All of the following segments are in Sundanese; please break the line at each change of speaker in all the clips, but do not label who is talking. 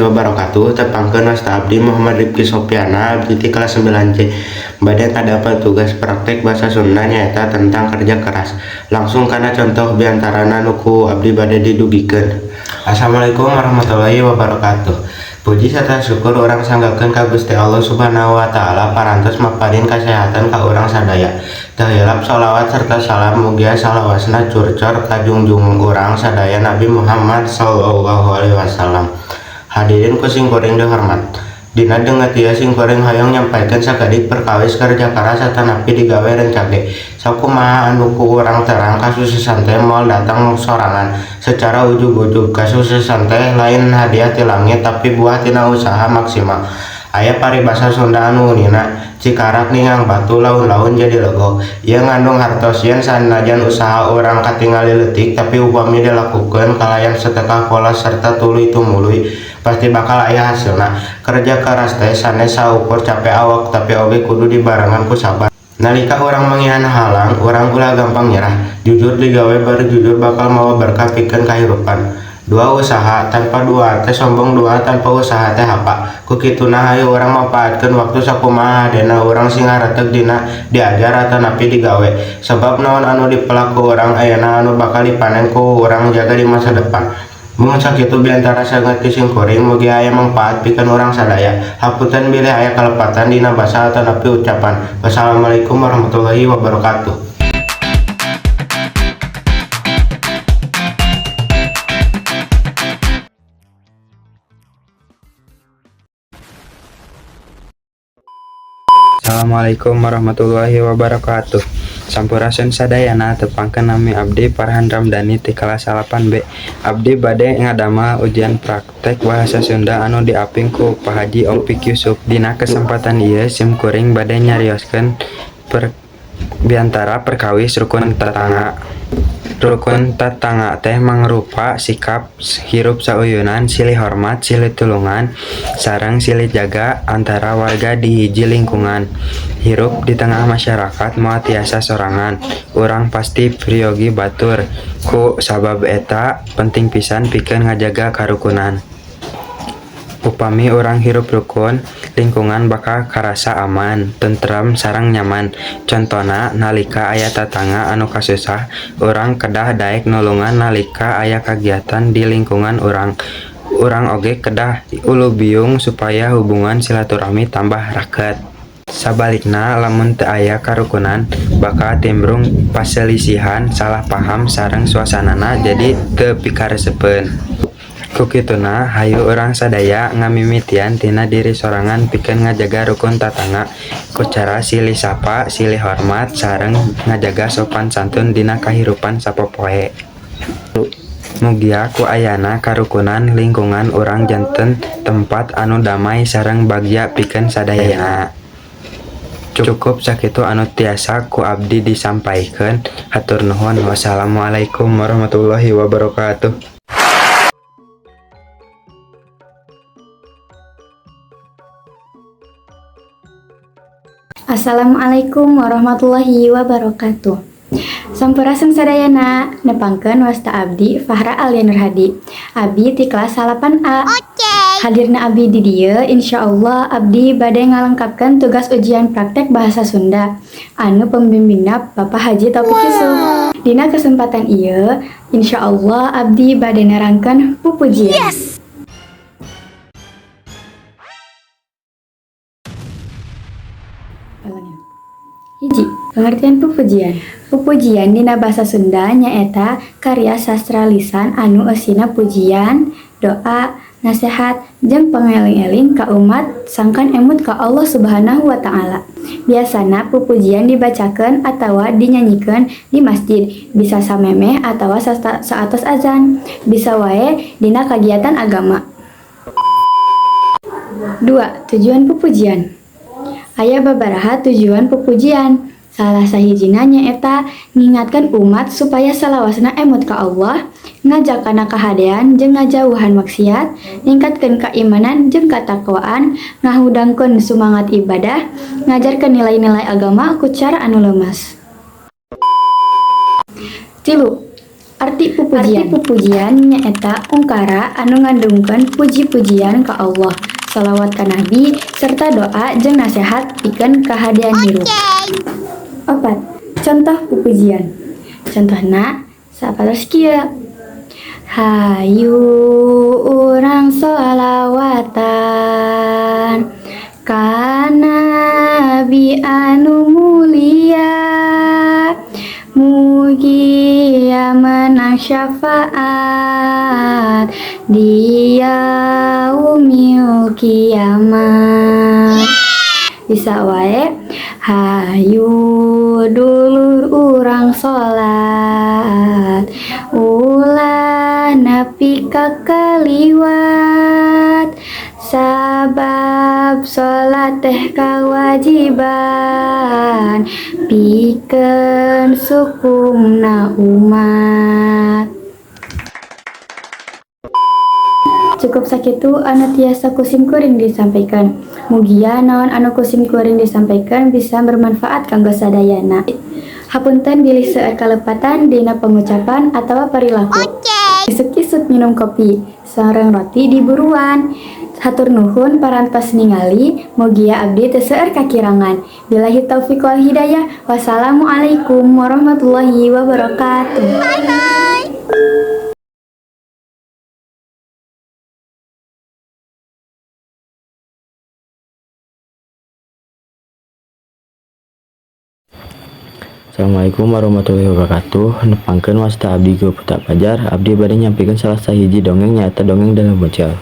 Wabarakatuh. Tepangkeun, wasta abdi Muhammad Rifki Sopiana, abdi ti kelas 9C. Bade kadapat tugas praktek bahasa Sunda, nyaeta tentang kerja keras. Langsung kana contoh biantarana nu ku abdi bade didugikeun. Assalamualaikum warahmatullahi wabarakatuh. Puji serta syukur urang sanggakeun ka Gusti Allah Subhanahu wa taala parantos maparin kasehatan ka urang sadaya. Teu hilap sholawat serta salam mugia salawasna curcor ka junjung urang sadaya, Nabi Muhammad sallallahu alaihi wasallam. Hadirin ku simkuring dihormat. Dina danget ieu simkuring hoyong nyampaikeun sakedik perkawis kerja keras atanapi digawe rencage. Sakumaha anu ku urang terang, kasuksesan teh moal datang sorangan secara ujug-ujug. Kasuksesan teh lain hadiah ti langit, tapi buah tina usaha maksimal. Aya paribasa Sunda anu unina, "Cikarak ninggang batu, laun-laun jadi legok." Ieu ngandung hartos yen sanajan usaha urang katingali leutik, tapi upami dilakukeun kalayan satekah pola serta tuluy tumuluy, pasti bakal aya hasilna. Kerja keras teh sanes saukur cape awak, tapi oge kudu dibarengan ku sabar. Nalika urang manggihan halang, urang ulah gampang nyerah. Jujur digawe bari jujur bakal mawa berkah pikeun kahirupan. Dua usaha tanpa dua teh sombong, dua tanpa usaha teh hapa. Ku kituna, hayu urang mangpaatkeun waktu sakumaha hadena urang sing haretek dina diajar atanapi digawe, sabab naon anu dipelak ku urang ayeuna anu bakal dipanen ku urang jaga di masa depan. Mung sakitu biantara sanget ti simkuring, mugia aya mangpaat pikeun urang sadaya. Hapunten bilih aya kalepatan dina basa atanapi ucapan. Wassalamualaikum warahmatullahi wabarakatuh.
Assalamualaikum warahmatullahi wabarakatuh. Sampurasun sadayana. Tepangkeun, nami abdi Farhan Ramdhani ti kelas 8B. Abdi bade ngadamel ujian praktek bahasa Sunda anu diaping ku Pak Haji Opik Yusuf. Dina kesempatan ieu sim kuring bade nyarioskeun biantara perkawis rukun tetangga. Rukun tetangga teh mangrupa sikap hirup sauyunan, silih hormat, silih tulungan, sareng silih jaga antara warga di hiji lingkungan. Hirup di tengah masyarakat moal tiasa sorangan, urang pasti peryogi batur. Ku sabab eta penting pisan pikeun ngajaga karukunan. Upami urang hirup rukun, lingkungan bakal karasa aman, tentrem sareng nyaman. Contona nalika aya tatangga anu kasusah, urang kedah daek nulungan. Nalika aya kagiatan di lingkungan urang, urang oge kedah ulubiung supaya hubungan silaturahmi tambah raket. Sabalikna, lamun teu aya karukunan, bakal timbrung paselisihan, salah paham, sareng suasanana jadi teu pikaresepeun. Ku kituna, hayu urang sadaya ngamimitian tina diri sorangan pikeun ngajaga rukun tatangga ku cara silih sapa, silih hormat, sareng ngajaga sopan santun dina kahirupan sapopoe. Mugia ku ayana karukunan, lingkungan urang janten tempat anu damai sareng bagja pikeun sadayana. Cukup sakitu anu tiasa ku abdi disampaikeun, hatur nuhun. Wassalamualaikum warahmatullahi wabarakatuh.
Assalamualaikum warahmatullahi wabarakatuh. Sampurasun sadayana, nepangkeun, wasta abdi Fahra Alia Nurhadi. Abdi ti kelas 8A. Hadirna abdi di dieu, insyaallah abdi bade ngalengkapkeun tugas ujian praktek bahasa Sunda anu pembimbingna Bapak Haji Taufik Yusuf. Dina kesempatan ieu, insyaallah abdi bade nerangkeun pupujian. Ulangin. Hiji, pengertian pupujian. Pupujian dina bahasa Sunda nyaeta karya sastra lisan anu eusina pujian, doa, nasehat, jeung pangeling-eling ka umat sangkan emut ka Allah Subhanahu wa taala. Biasana pupujian dibacakeun atawa dinyanyikeun di masjid, bisa samemeh atawa saatos azan, bisa wae dina kagiatan agama. 2. Tujuan pupujian. Aya babaraha tujuan pupujian. Salah sahijina nyaeta ngingatkeun umat supaya salawasna emut ka Allah, ngajak kana kahadean jeung ngajauhan maksiat, ningkatkeun kaimanan jeung katakwaan, ngahudangkeun sumangat ibadah, ngajarkeun nilai-nilai agama ku cara anu leumas. 3. Arti pupujian. Arti pupujian nyaeta ungkara anu ngandungkeun puji-pujian ka Allah, sholawat ka Nabi, serta doa jeung nasehat pikeun kahadean hirup. 4. Contoh pupujian. Contohna sapatos kieu. Hayu urang sholawatan ka Nabi anu mulia, mugia menang syafaat di yaumil kiamat. Bisa wae, hayu dulur urang salat, ulah nepi ka kaliwat, sabab salat teh kawajiban pikeun sukumna umat. Cukup sakitu anu tiasa ku simkuring disampaikan. Mugia naon anu ku simkuring disampaikan bisa bermanfaat kanggo sadayana. Hapunten bilih seueur kalepatan dina pengucapan atawa perilaku. Isuk-isuk minum kopi, sareng roti di buruan. Hatur nuhun parantos ningali, mugia abdi teu seueur kakirangan. Billahi taufiq wal hidayah. Wassalamualaikum warahmatullahi wabarakatuh.
Assalamualaikum warahmatullahi wabarakatuh. Nepangkeun, wasta abdi Putra Fajar. Abdi bade nyampikeun salah sahiji dongeng, nyaeta dongeng Dalam Boncel.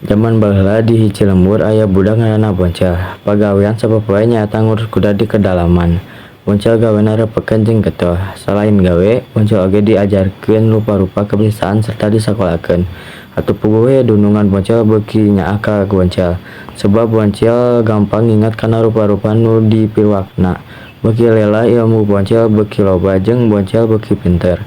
Zaman baheula di hiji lembur aya budak ngaranna Boncel. Pagawean sapopoe nyaeta ngurus kuda di kedalaman. Boncel gawena repekeun jeung getol. Salain gawe, Boncel oge diajarkeun rupa-rupa kabisaan serta disakolakeun. Atuh puguh we dunungan Boncel beuki nyaah ka Boncel. Sebab Boncel gampang nginget kana rupa-rupa nu dipiluakna. Beuki lila ilmu Boncel beuki loba jeung Boncel beuki pinter.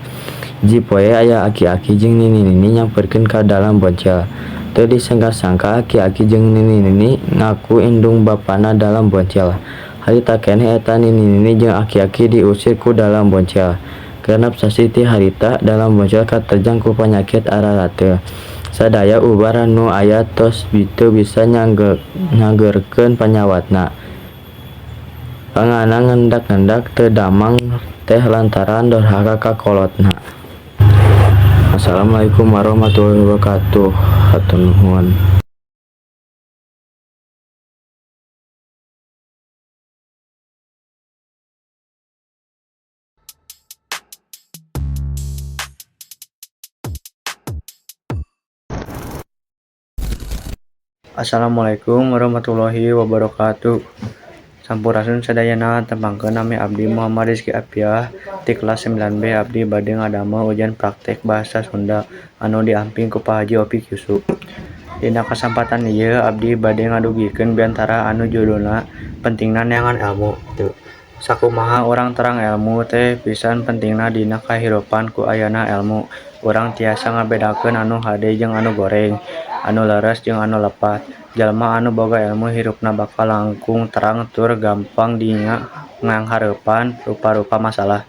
Hiji poe aya aki-aki jeung nini-nini nyamperkeun ka dalam Boncel. Teu disangka-sangka aki-aki jeung nini-nini ngaku indung bapana dalam Boncel. Harita keneh eta nini-nini jeung aki-aki diusir ku dalam Boncel. 6 sasih ti harita, dalam Boncel katerjang ku panyakit ararateul. Sadaya ubar nu aya tos teu bisa nyageurkeun panyawatna. Pangana ngendak-ngendak teu damang teh lantaran dorhaka ka kolotna. Wassalamualaikum warahmatullahi wabarakatuh. Hatur nuhun.
Assalamualaikum warahmatullahi wabarakatuh. Sampurasun sadayana, tepangkeun, nami abdi Muhammad Rizky Apiah ti kelas 9B. Abdi bade ngadamel ujian praktek bahasa Sunda anu diamping ku Pak Haji Opik Yusuf. Dina kasampatan ieu abdi bade ngadugikeun biantara anu judulna Pentingna Neangan Elmu. Sakumaha urang terang, elmu teh pisan pentingna dina kahirupan. Ku ayana elmu, urang tiasa ngabedakeun anu hade jeung anu goreng, anu leres jeung anu lepat. Jalma anu boga elmu hirupna bakal langkung terang tur gampang dina nganghareupan rupa-rupa masalah.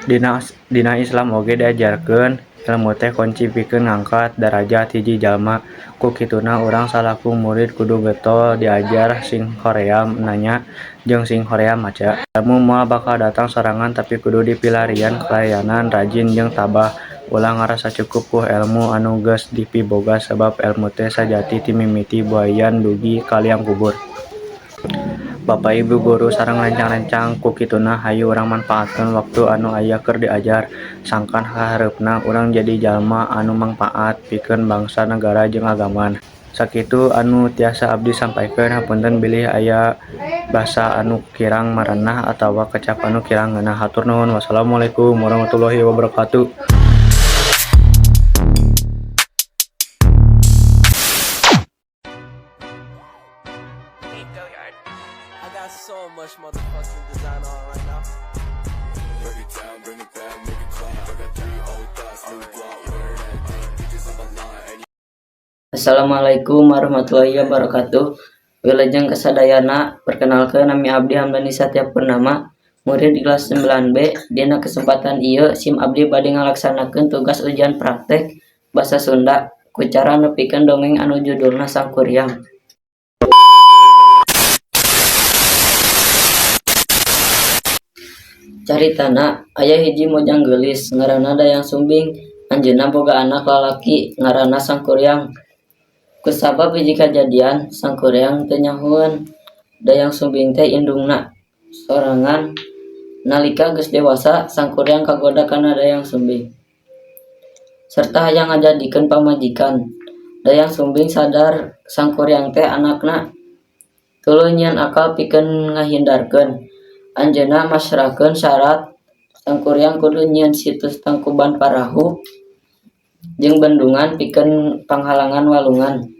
Dina Islam oge diajarkeun elmu teh kunci pikeun ngangkat darajat hiji jalma. Ku kituna urang salaku murid kudu getol diajar, sing hoream nanya jeung sing hoream maca. Elmu moal bakal datang sorangan, tapi kudu dipilarian kalayan rajin jeung tabah. Ulah ngarasa cukup ku elmu anu geus dipiboga, sabab elmu teh sajati ti mimiti buaian dugi ka liang kubur. Bapak Ibu guru sareng rencang-rencang, ku kituna hayu urang mangpaatkeun waktu anu aya keur diajar, sangkan hahareupna urang jadi jalma anu mangpaat pikeun bangsa, nagara jeung agama. Sakitu anu tiasa abdi sampaikan, hapunten bilih aya basa anu kirang marenah atawa kecap anu kirang ngeunah. Hatur nuhun, wassalamualaikum warahmatullahi wabarakatuh.
I got so much motherfucking design on right now.
Break it down, bring it back, make it clap. I got three old thoughts, new guap, wear that thing. Bitches on my line, and
Assalamualaikum warahmatullahi wabarakatuh. Wilujeng kasadayana, perkenalkeun, nami abdi Hamdani Satya Purnama. Murid kelas 9B. Dina kesempatan ieu sim abdi bade ngalaksanakeun tugas ujian praktek Basa Sunda ku cara nepikeun dongeng anu judulna Sangkuriang. Caritana aya hiji mojang geulis ngaranna Dayang Sumbing. Anjeunna boga anak lalaki ngaranna Sangkuriang. Kusabab hiji kajadian Sangkuriang teu nyahoeun Dayang Sumbing teh indungna sorangan. Nalika geus dewasa Sangkuriang kagoda kana Dayang Sumbing serta hayang ngajadikeun pamajikan. Dayang Sumbing sadar Sangkuriang teh anakna, tuluy nyieun akal pikeun ngahindarkeun. Anjeunna masrahkeun sarat Sangkuriang kudu nyieun situ Tangkuban Parahu jeung bendungan pikeun panghalangan walungan.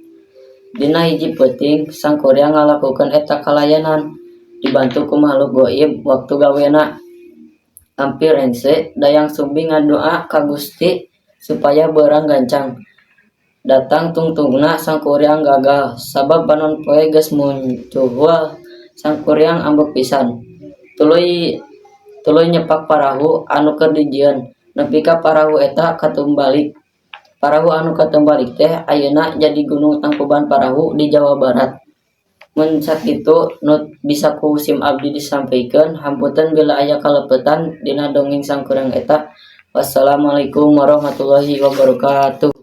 Dina hiji peuting Sangkuriang ngalakukeun eta kalayanan dibantu ku mahluk goib waktu gawena ampir rengse. Dayang Sumbing ngadoa ka Gusti supaya beurang gancang datang. Tungtungna Sangkuriang gagal sabab panon poe geus muncuhul. Sangkuriang ambek pisan, tuluy tuluy nyepak parahu anu keur dijieun nepi ka parahu eta katumbalik. Parahu anu katumbalik teh ayeuna jadi Gunung Tangkuban Parahu di Jawa Barat. Mun sakitu nu bisa ku sim abdi disampikeun, hapunten bila aya kalepetan dina dongeng Sangkuriang eta. Wassalamualaikum warahmatullahi wabarakatuh.